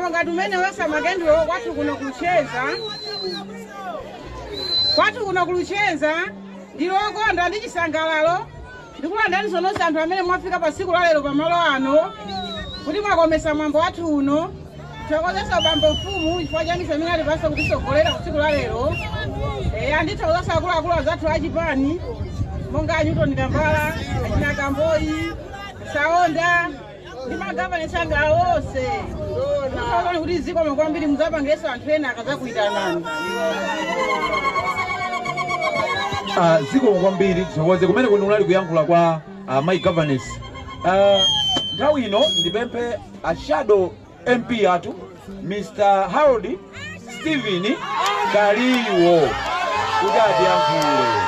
Mwambo ngati umene woyesa makandulo kwathu kuno kuLuchenza, kwathu kuno kuLuchenza ndilokonda ndi chisangalalo. Ndikulandirani nonse anthu amene mwafika pa tsiku la lero pamalo ano kuti mwakomesa mwambo wathu uno. Thokozesa bambo mfumu chifukwa cha misa imene alipasa kutisogolera ku tsiku la lero. Andithokozesa akuluakulu azathu achipani monga Newton Kambala, achina Kamboyi, Saonda ndi magavanesi anga onse. Tikuona kuti zikomo kwambiri, mudzapangenso anthu ena akadzakuyitanani. Zikomo kwambiri, tithokoze kumene kuno unali kuyankhula kwa my governess. Nthawi ino ndipemphe a shadow MP athu Mr. Harold Stephen Kaliwo kuti atiyankhule.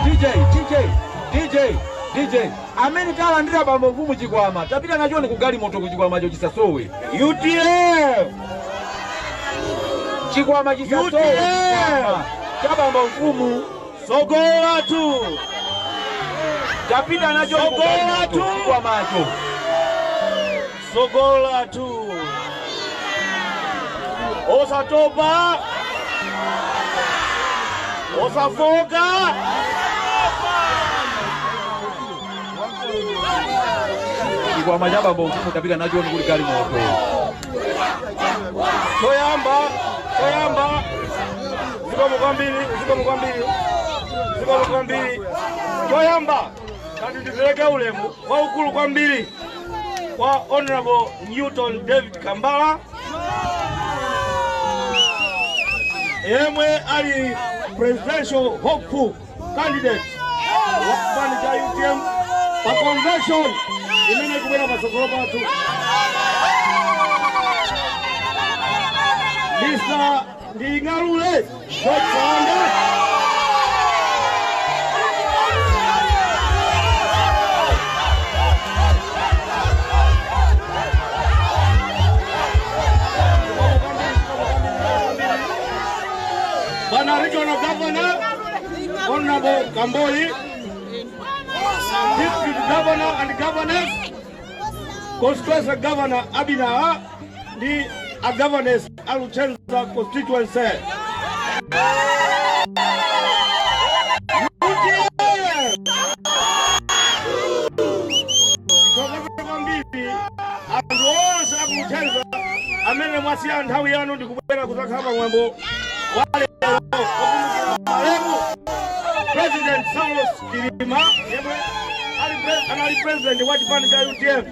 DJ, DJ, DJ, DJ, amene talandira bambo mfumu chikwama, tapita nachoni ku galimoto ku chikwamacho chisasowe. UTM! Chikwama chisasowe. UTM! Cha bambo mfumu. Sogolo lathu! Tapita nacho ku Sogolo galimoto lathu! chikwamacho. Sogolo lathu! Osatopa! Osafoka! Chikwama cha bambo mfumu tapita nachoni kuli galimoto. Choyamba, choyamba, zikomo kwambiri, zikomo kwambiri, zikomo kwambiri. Choyamba, kati ndipereke ulemu waukulu kwambiri kwa Honorable Newton David Kambala yemwe ali presidential hopeful candidate wa chipani cha UTM pa convention imene ikubwera patsogolo pathu. Mr. Ndingalule George Kaunda, Bwana Regional Governor Honorable Kamboi, District Governor and Governors, Constituency Governor Abinaa ndi a governors a Luchenza constituency. UTM! Tithokoze kwambiri anthu onse aku Luchenza amene mwasiya nthawi yanu ndikubwera kudzakhala pamwambo wa lero okumbukira malemu President Saulos Chilima yemwe anali president wa chipani cha UTM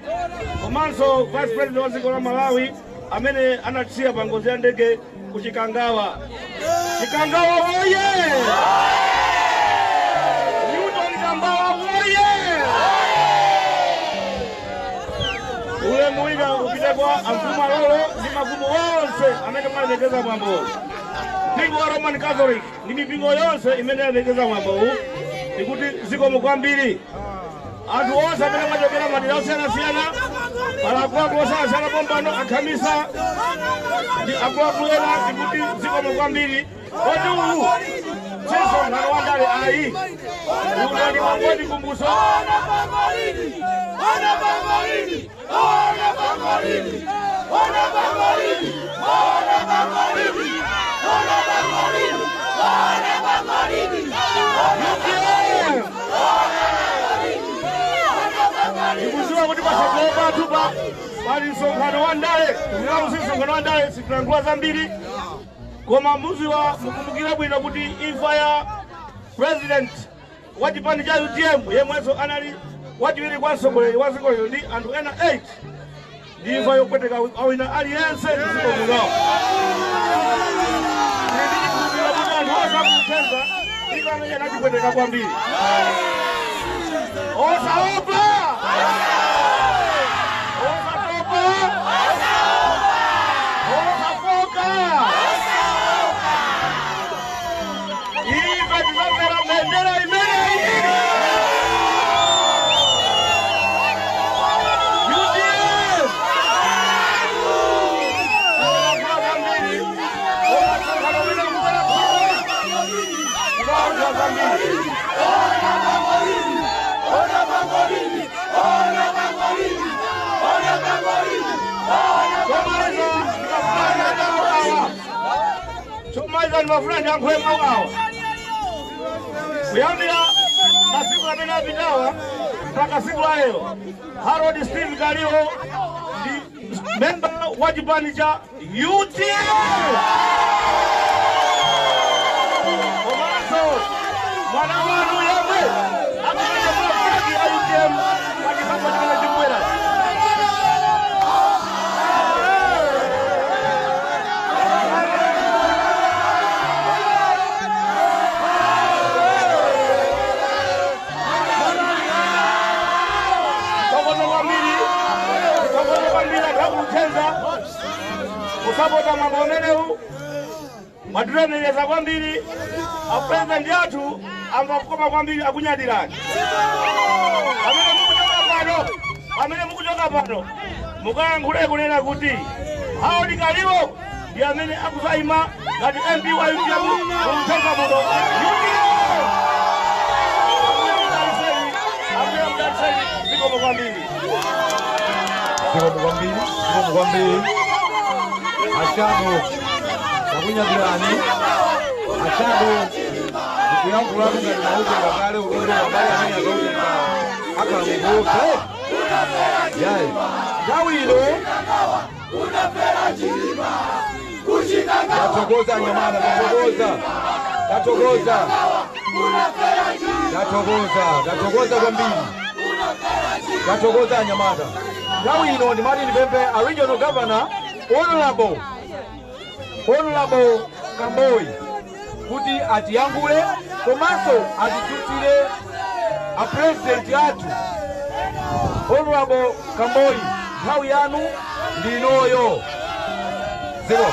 komanso vice president wa dziko la Malawi amene anatisiya pa ngozi ya ndege ku Chikangawa. Chikangawa woye! Newton Kambala woye! Ulemu wina upite kwa amfumu alolo ndi mafumu onse amene mwalemekeza mwambo. Mpingo wa Roman Catholic ndi mipingo yonse imene yalemekeza mwambowu ndikuti zikomo kwambiri. Anthu onse amene mwachokera madera osiyanasiyana, pala akuluakulu osiyanasiyana pompano, akhamisa ndi akuluakulu ena, ndikuti zikomo kwambiri. Kodi uwu si msonkhano wa ndale ayi, uno ndi mwambo wa chikumbutso. UTM! Ndikudziwa kuti patsogolo pathu pa pali msonkhano wa ndale. Tikuti si msonkhano wa ndale, sitilankhula zambiri, koma muziwa, mukumbukire bwino kuti imfa ya president wa chipani cha UTM yemwenso anali wachiwiri kwa mtsogoleri wa dziko lino ndi anthu ena 8 ndi imfa yopweteka awina aliyense mdziko muno. Ndi chikhulupiriro kuti anthu onse aku Luchenza imfa imene inatipweteka kwambiri. Osaopa, osatopa, osafoka, ife tizamvera mbendera imeneyi. UTM! Ndimafuna ndiyankhule mawu awa. Kuyambira masiku amene apitawa mpaka siku la lero, Harold Steve Kaliwo ndi memba wa chipani cha UTM, komanso mwana wanu yemwe akuyendetsa flag ya UTM pa chisankho chimene chikubwera. Thokoza kwambiri, thokoza kwambiri anthu aku Luchenza kusapota mwambo umenewu. Mwatilemenyeza kwambiri. Apresident athu amva kukoma kwambiri, akunyadirani. Pamene mukuchoka pano, pamene mukuchoka pano, mukayankhule kunena kuti Harold Kaliwo ndi amene akuzayima ngati MP wa UTM mu Luchenza muno. UTM! Ambuye mudalitseni, Ambuye mudalitseni, zikomo kwambiri. Zikomo kwambiri, zikomo kwambiri. Ashado, takunyadirani. Ashado, ndikuyankhulatu ngati mautenga kale udindo mabali amene akautenga akhala mukuopsa yayi. Nthawi ino tathokoza anyamata, tathokoza, tathokoza, tathokoza, tathokoza kwambiri, tathokoza anyamata. Nthawi ino ndimati ndipemphe a Regional Governor, Honorable Kamboi, kuti atiyankhule komanso atitsutsire a President athu. Honorable Kamboi, nthawi yanu ndi inoyo. Ziko.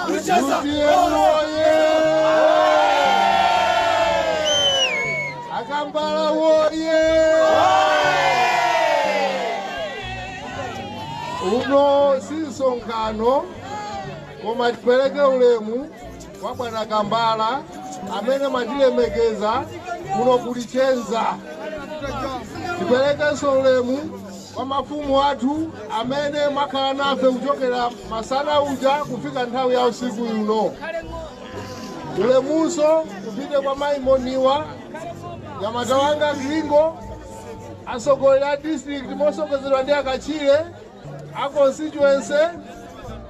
UTM woye! Akambala woye! Uno si msonkhano, koma tipereke ulemu kwa Bwana Kambala amene mwatilemekeza kuno ku Luchenza. Tiperekenso ulemu kwa mafumu athu amene mwakhala nafe kuchokera masana uja kufika nthawi ya usiku uno. Ulemunso kupite kwa mayi Moniwa, nyamata wanga Gringo, atsogoleri a district mosogozedwa ndi akachile a constituency,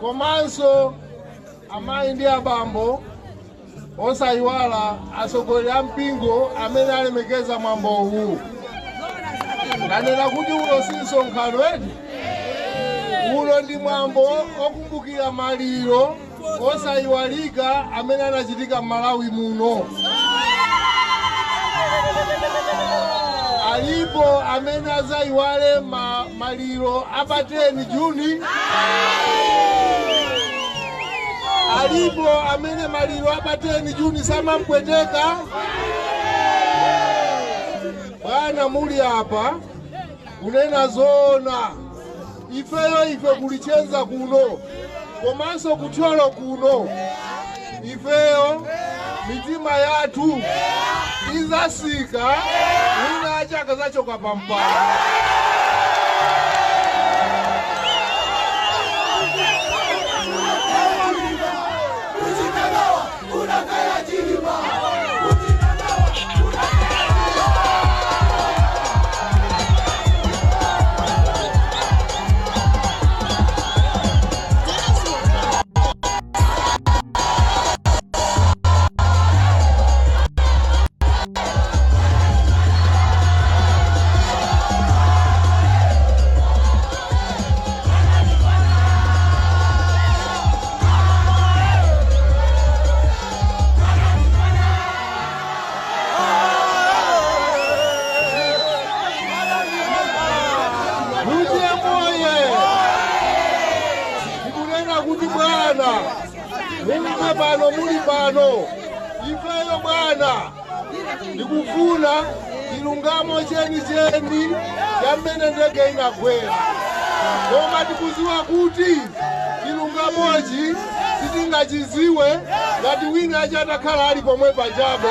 komanso amayi ndi abambo, osayiwala atsogoleri a mpingo amene alemekeza mwambo uwu. Ndanena kuti uno si msonkhano eti, uno ndi mwambo okumbukira maliro osayiwalika amene anachitika m'Malawi muno. Alipo amene azayiwale maliro apa 10 Juni? Alipo amene maliro apa 10 Juni samampweteka? Bwana, muli apa, kunena zoona, ifeyo ife ku Luchenza kuno komanso ku Thyolo kuno, ifeyo mitima yathu izasika wina achaka zachoka pampando. pano muli pano. Ifeyo bwana ndikufuna chilungamo chenicheni cha mmene ndege inagwera, koma tikuziwa kuti chilungamochi sitingachiziwe ngati wina achatakhala ali pomwe pachabe.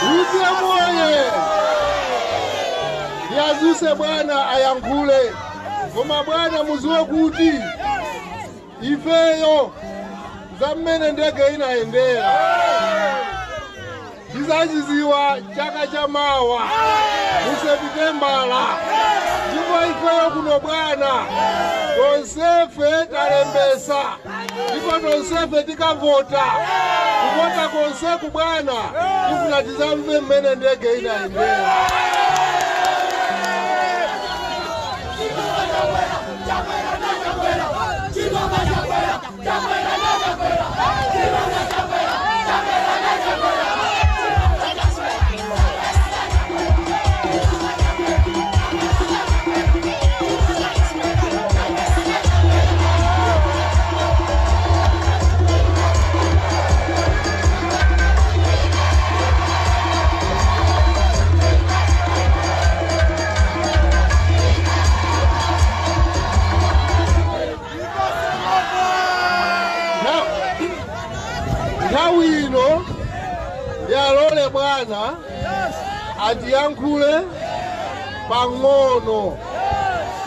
UTM oye! Ndiyazuse bwana ayankhule, koma bwana muziwe kuti ifeyo za mmene ndege inayendera tizachiziwa chaka cha mawa mu Sepitembala. Ndipo ifeyo kuno bwana tonsefe talembesa, ndipo tonsefe tikavota. Kuvota konseku bwana tifuna tizamve mmene ndege inayendera. Nthawi ino ndiyalole bwana atiyankhule pang'ono.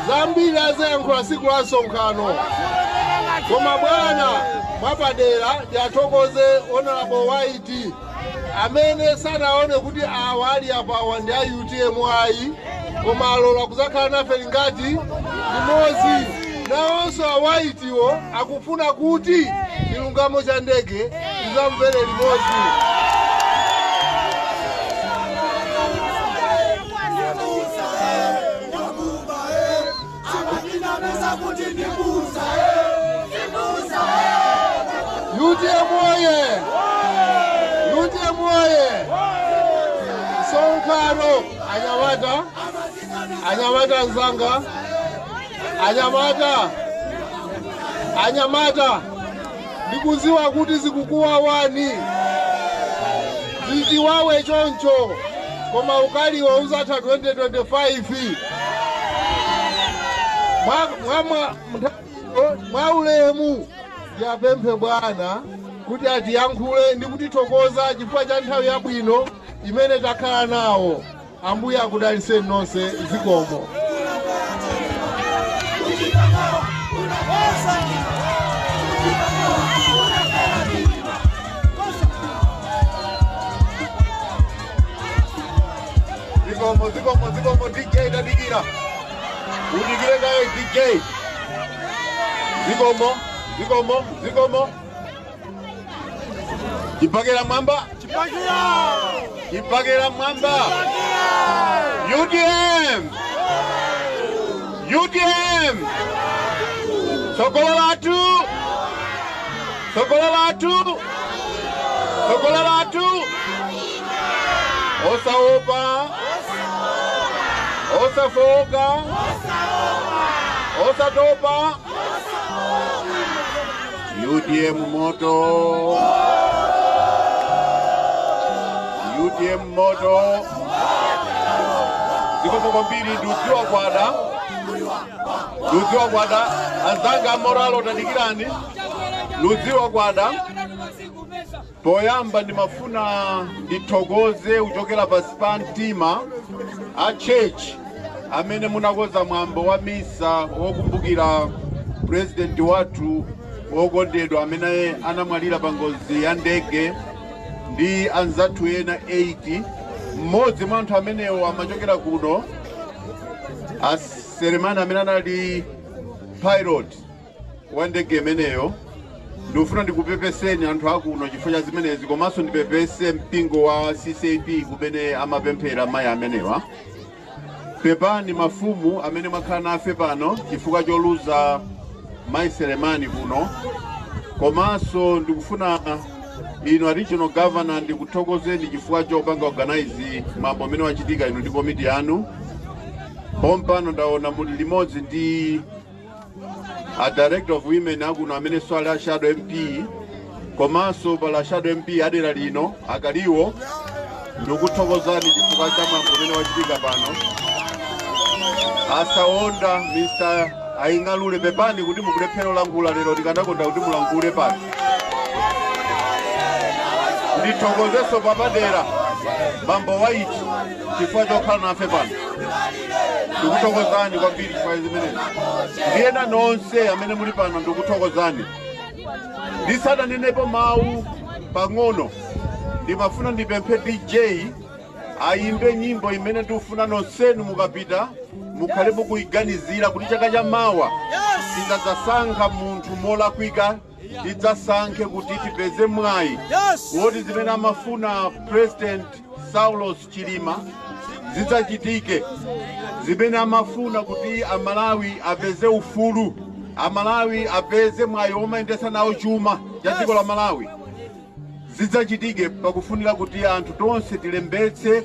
Zambiri azayankhula siku la msonkhano, koma bwana mwapadera ndiyathokoze Honorable White amene sanaone kuti awa ali apawa ndi a UTM ayi, koma alola kuzakhala nafe ngati limodzi. Nawonso a Whitewo akufuna kuti chilungamo cha ndege tizamvere limodzi. UTM oye! UTM oye! Msonkhano anyamata, anyamata nzanga, anyamata, anyamata, ndikuziwa kuti zikukuwawani, ziziwawe choncho, koma ukaliwo uzatha 2025. Mwa ulemu ndiyapemphe bwana kuti atiyankhule ndi kutithokoza chifukwa cha nthawi yabwino imene takhala nawo. Ambuye akudalitseni nonse, zikomo. Zikomo, zikomo, zikomo. DJ, tadikira, udikire kaye DJ. Zikomo, zikomo, zikomo. Chipakela mwamba, chipakela mwamba. UTM, UTM, tsogolo lathu, tsogolo lathu, tsogolo lathu. Osaopa, osafoka, osatopa. UTM moto, UTM moto. Zikomo kwambiri. Ndudziwa kwada, ndudziwa kwada. Anzanga moralo, tadikirani. Ludziwa kwada. Poyamba ndimafuna ndithokoze kuchokera pasi pa mtima a church amene munakonza mwambo wa misa wokumbukira president wathu wokondedwa amene anamwalira pa ngozi ya ndege ndi anzathu ena 80. Mmodzi mwa anthu amenewo amachokera kuno, aseremani amene anali pilot wa ndege imeneyo. Ndikufuna ndikupepeseni anthu akuno chifukwa cha zimenezi, komanso ndipepese mpingo wa CCAP kumene amapemphera mayi amenewa. Pepani mafumu amene mwakhala nafe pano chifukwa choluza mayi Selemani kuno. Komanso ndikufuna inu a regional governor ndikuthokozeni chifukwa chopanga organize mambo amene wachitika inu ndi komiti yanu. Pompano ndaona muli limodzi ndi a director of women akuno amene ali a shadow MP, komanso pala shadow MP adera lino akaliwo. Ndikuthokozani chifukwa cha mwambo umene wachitika pano. Asaonda Mr. Aing'alule, pepani kuti mukulephera lankhula lero, tikanakonda kuti mulankhule pano. Ndithokozeso papadera bambo White chifukwa chokhala nafe pano. Ndikuthokozani kwambiri chifukwa zimenezi. Ndiyena nonse amene muli pano ndikuthokozani. Ndisadanenepo mawu pang'ono, ndimafuna ndipemphe DJ ayimbe nyimbo imene ndikufuna nonsenu mukapita mukhale mukuyiganizira kuti chaka cha mawa tidzasankha munthu molakwika, tidzasankhe kuti tipeze mwayi woti zimene amafuna President Saulos Chilima zidzachitike, zimene amafuna kuti Amalawi apeze ufulu, Amalawi apeze mwayi womayendetsa nawo chuma cha dziko la Malawi zidzachitike. Pakufunika kuti anthu tonse tilembetse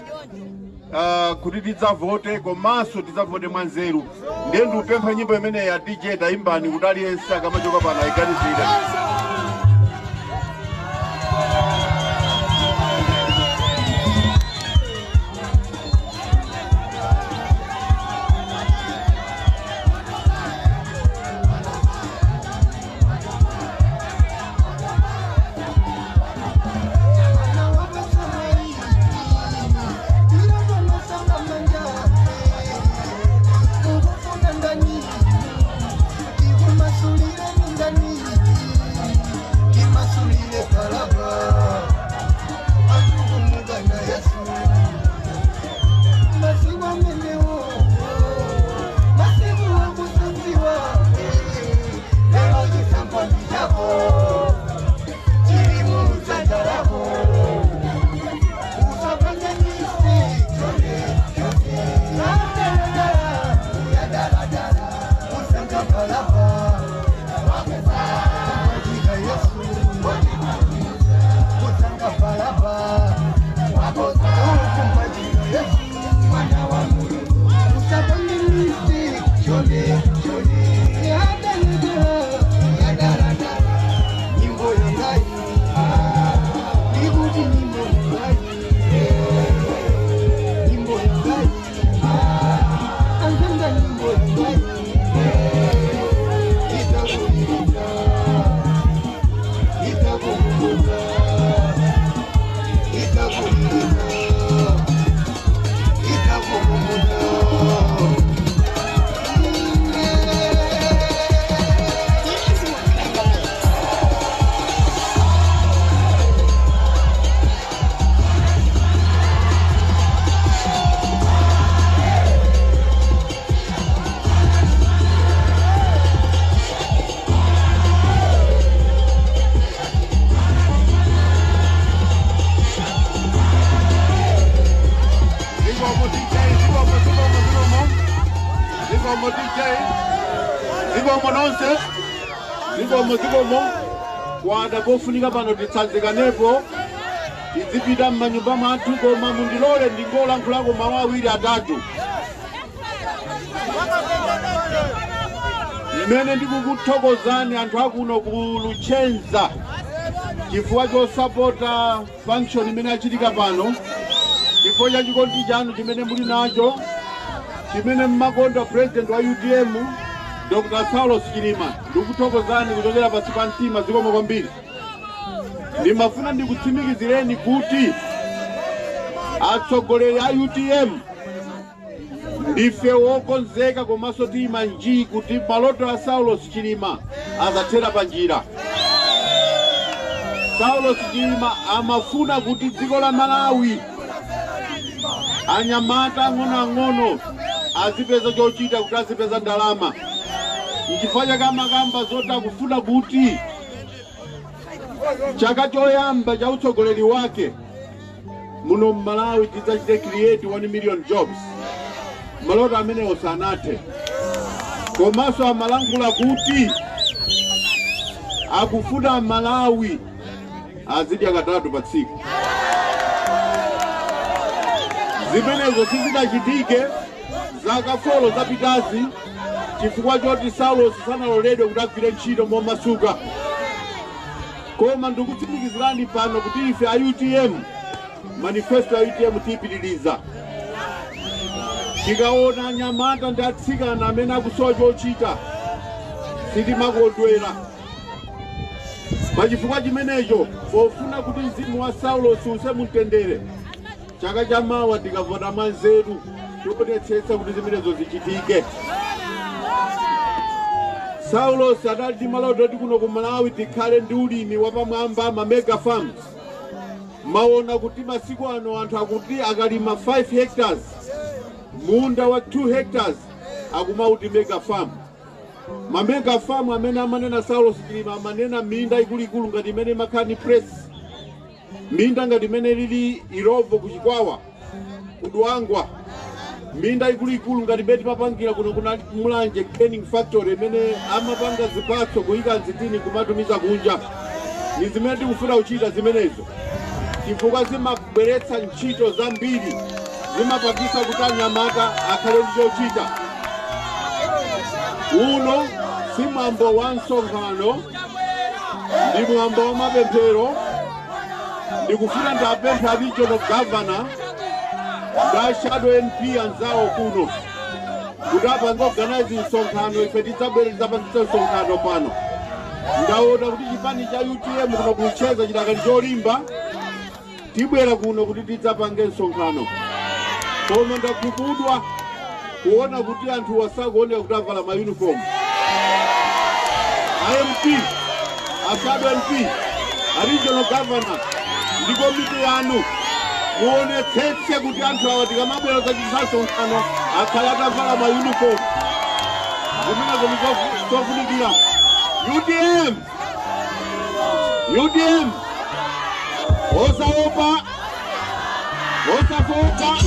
kuti tidzavote, komanso tidzavote mwanzeru. Ndiye ndikupempha nyimbo imeneyi ya DJ tayimbani kuti aliyense akamachoka pano ayiganizire. Zikomo DJ, zikomo, zikomo, zikomo. Zikomo DJ. Zikomo nonse. Zikomo, zikomo. Kwada pofunika pano titsanzikanepo, tizipita m'manyumba mwathu, koma mundilole ndingolankhulako mawu awiri atatu. Mmene ndikukuthokozani anthu akuno ku Luchenza chifukwa chosapota function imene yachitika pano, chifukwa cha chikondi chanu chimene muli nacho, chimene mmakonda president wa UTM Dr. Saulos Chilima, ndikuthokozani kuchokera pansi pa mtima. Zikomo kwambiri. Ndimafuna ndikutsimikizireni kuti atsogoleri a UTM ndife wokonzeka komanso tiyima nji kuti maloto a Saulos Chilima azathera pa njira. Saulos Chilima amafuna kuti dziko la Malawi anyamata ang'onoang'ono azipeza chochita, kuti azipeza ndalama. Nchifukwa chake amakamba zoti akufuna kuti Chaka choyamba cha utsogoleri wake muno Mmalawi tidzachite create 1 million jobs. Maloto amenewo sanathe. Komanso amalankhula kuti akufuna Malawi azidya katatu pa tsiku. Zimenezo sizidachitike zaka 4 zapitazi chifukwa choti Saulos sanaloledwe kuti agwire ntchito momasuka. Koma ndikutsimikizirani pano kuti ife a UTM, manifesto ya UTM tiyipitiriza. Tikaona anyamata ndi atsikana amene akusowa chochita, sitimakondwera. Pachifukwa chimenecho, pofuna kuti mzimu wa Saulos uuse mumtendere, chaka chamawa tikavota mwanzeru tionetsetsa kuti zimenezo zichitike. Saulos adali ndi maloto oti kuno ku Malawi tikhale ndi ulimi wapamwamba, ma mega farms. Maona kuti masiku ano anthu akuti akalima 5 hectares, munda wa 2 hectares, akumauti mega farm. Ma mega farm amene amanena Saulos Chilima amanena minda ikuluikulu ngati imene imakhala ni press, minda ngati imene lili Illovo, kuchikwawa, kudwangwa, minda ikuluikulu ngati imene timapangira kuno kuna Mulanje canning factory imene amapanga zipatso kuyika mzitini kumatumiza kunja. Ni zimene tikufuna kuchita zimenezo, chifukwa zimabweretsa ntchito zambiri, zimapangisa kuti anyamata akhale ndi chochita. Uno si mwambo wa msonkhano, ndi mwambo wa mapemphero. Ndikufuna ndapempha regional governor nda shadow MP anzawo kuno kuti apange organize msonkhano, ife tidzabwere tidzapangitsa msonkhano pano. Ndaona kuti chipani cha UTM kuno kucheza chidakali cholimba. Tibwera kuno kuti tidzapange msonkhano, koma ndakhumudwa kuona kuti anthu wasakuoneka kuti avala ma uniform. MP, a shadow MP, a regional governor ndi komiti yanu, muonetsetse kuti anthu awa tikamabwera zachitisa msonkhano akhale atavala ma uniform. Zimenezo ndi zofunikira. UTM, UTM, osaopa, osafoka.